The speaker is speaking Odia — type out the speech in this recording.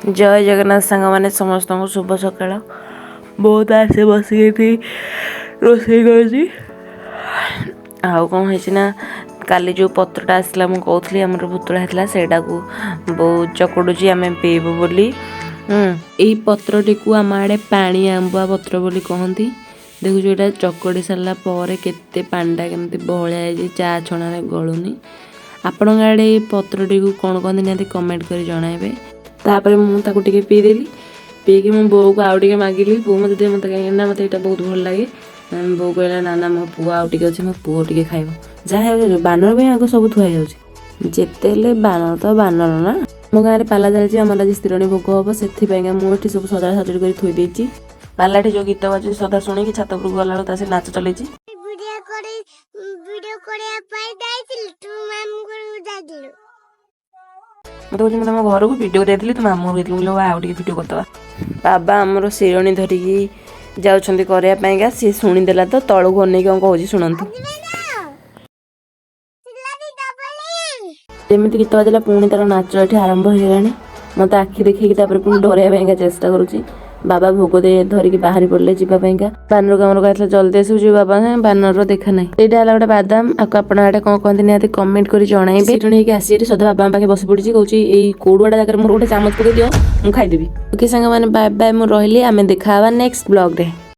ଜୟ ଜଗନ୍ନାଥ ସାଙ୍ଗମାନେ, ସମସ୍ତଙ୍କୁ ଶୁଭ ସକାଳ। ବହୁତ ଆସେ ବସିକି ଏଠି ରୋଷେଇ କରୁଛି। ଆଉ କ'ଣ ହେଇଛି ନା, କାଲି ଯେଉଁ ପତ୍ରଟା ଆସିଲା, ମୁଁ କହୁଥିଲି ଆମର ଭୁତୁଳା ହେଇଥିଲା, ସେଇଟାକୁ ବୋଉ ଚକଟୁଛି ଆମେ ପିଇବୁ ବୋଲି। ଏଇ ପତ୍ରଟିକୁ ଆମ ଆଡ଼େ ପାଣି ଆମ୍ବୁଆ ପତ୍ର ବୋଲି କହନ୍ତି। ଦେଖୁଛୁ, ଏଇଟା ଚକଟି ସାରିଲା ପରେ କେତେ ପାଣିଟା କେମିତି ବହଳିଆ ହେଇଛି, ଚା ଛଣାରେ ଗଳୁନି। ଆପଣଙ୍କ ଆଡ଼େ ଏଇ ପତ୍ରଟିକୁ କ'ଣ କହନ୍ତି, ନିହାତି କମେଣ୍ଟ କରି ଜଣାଇବେ। ତାପରେ ମୁଁ ତାକୁ ଟିକେ ପିଇଦେଲି। ପିଇକି ମୁଁ ବୋଉକୁ ଆଉ ଟିକେ ମାଗିଲି, ବୋଉ ମୋତେ ଦେ ମୋତେ, କାହିଁକି ନା ମୋତେ ଏଇଟା ବହୁତ ଭଲ ଲାଗେ। ବୋଉ କହିଲା, ନା ନା, ମୋ ପୁଅ ଆଉ ଟିକେ ଅଛି, ମୋ ପୁଅ ଟିକେ ଖାଇବ। ଯାହା ହେଉ, ବାନର ପାଇଁ ଆଗ ସବୁ ଥୁଆ ହେଇଯାଉଛି। ଯେତେ ହେଲେ ବାନର ତ ବାନର ନା। ମୋ ଗାଁରେ ପାଲା ଚାଲିଛି, ଆମର ଆଜି ସ୍ତ୍ରୀଣୀ ଭୋଗ ହବ, ସେଥିପାଇଁକା ମୁଁ ଏଠି ସବୁ ସଜଡ଼ା ସଜଡ଼ି କରି ଥୋଇ ଦେଇଛି। ପାଲାଠି ଯୋଉ ଗୀତ ବାଜୁଛି ସଦା ଶୁଣିକି ଛାତ ଉପରକୁ ଗଲାବେଳକୁ ତା ସେ ନାଚ ଚଲେଇଛି। ଭିଡ଼ିଓ କରି, ଭିଡ଼ିଓ କରିବା ପାଇଁ ଯାଇଥିଲି, ତୁ ମାମୁଁ ଘରକୁ ଯାଇଥିଲୁ। ମତେ କହୁଛି, ମୁଁ ତମ ଘରକୁ ଭିଡ଼ିଓ ଯାଇଥିଲି, ତୁ ମାମୁଁ ଘରକୁ ଯାଇଥିଲୁ। ମୁଁ କହିଲି, ହଉ, ଆଉ ଟିକେ ଭିଡ଼ିଓ କରିଦେବା। ବାବା ଆମର ଶିରଣୀ ଧରିକି ଯାଉଛନ୍ତି କରିବା ପାଇଁକା। ସିଏ ଶୁଣିଦେଲା ତ ତଳକୁ ଅନେଇକି କ'ଣ କହୁଛି, ଶୁଣନ୍ତୁ। ସିଲାରି ଡବଲି। ଯେମିତି ଗୀତ ବାଜିଲା, ପୁଣି ତାର ନାଚ ଏଠି ଆରମ୍ଭ ହେଇଗଲାଣି। ମୋତେ ଆଖି ଦେଖେଇକି ତାପରେ ପୁଣି ଡରେଇବା ପାଇଁକା ଚେଷ୍ଟା କରୁଛି। ବାବା ଭୋଗ ଦେଇ ଧରିକି ବାହାରି ପଡ଼ିଲେ ଯିବା ପାଇଁକା। ବାନରକୁ ଆମର କହିଥିଲା ଜଲ୍ଦି ଆସିବୁ ଯିବୁ ବାବା ସାଙ୍ଗେ, ବାନରର ଦେଖା ନାହିଁ। ଏଇଟା ହେଲା ଗୋଟେ ବାଦାମ। ଆକୁ ଆପଣ ଆଡ଼େ କ'ଣ କହନ୍ତି, ନିହାତି କମେଣ୍ଟ କରି ଜଣାଇବେ। ଶିରଣୀ ହେଇକି ଆସି ଏଠି ସଦା ବାବାଙ୍କ ପାଖେ ବସି ପଡ଼ିଛି। କହୁଛି, ଏଇ କୋଡ଼ୁଆଟା ଜାଗାରେ ମୋର ଗୋଟେ ଚାମଚ ପକେଇ ଦିଅ, ମୁଁ ଖାଇଦେବି। ଓକେ ସାଙ୍ଗମାନେ, ବାଏ ବାଏ, ମୁଁ ରହିଲି। ଆମେ ଦେଖା ହେବା ନେକ୍ସଟ ବ୍ଲଗରେ।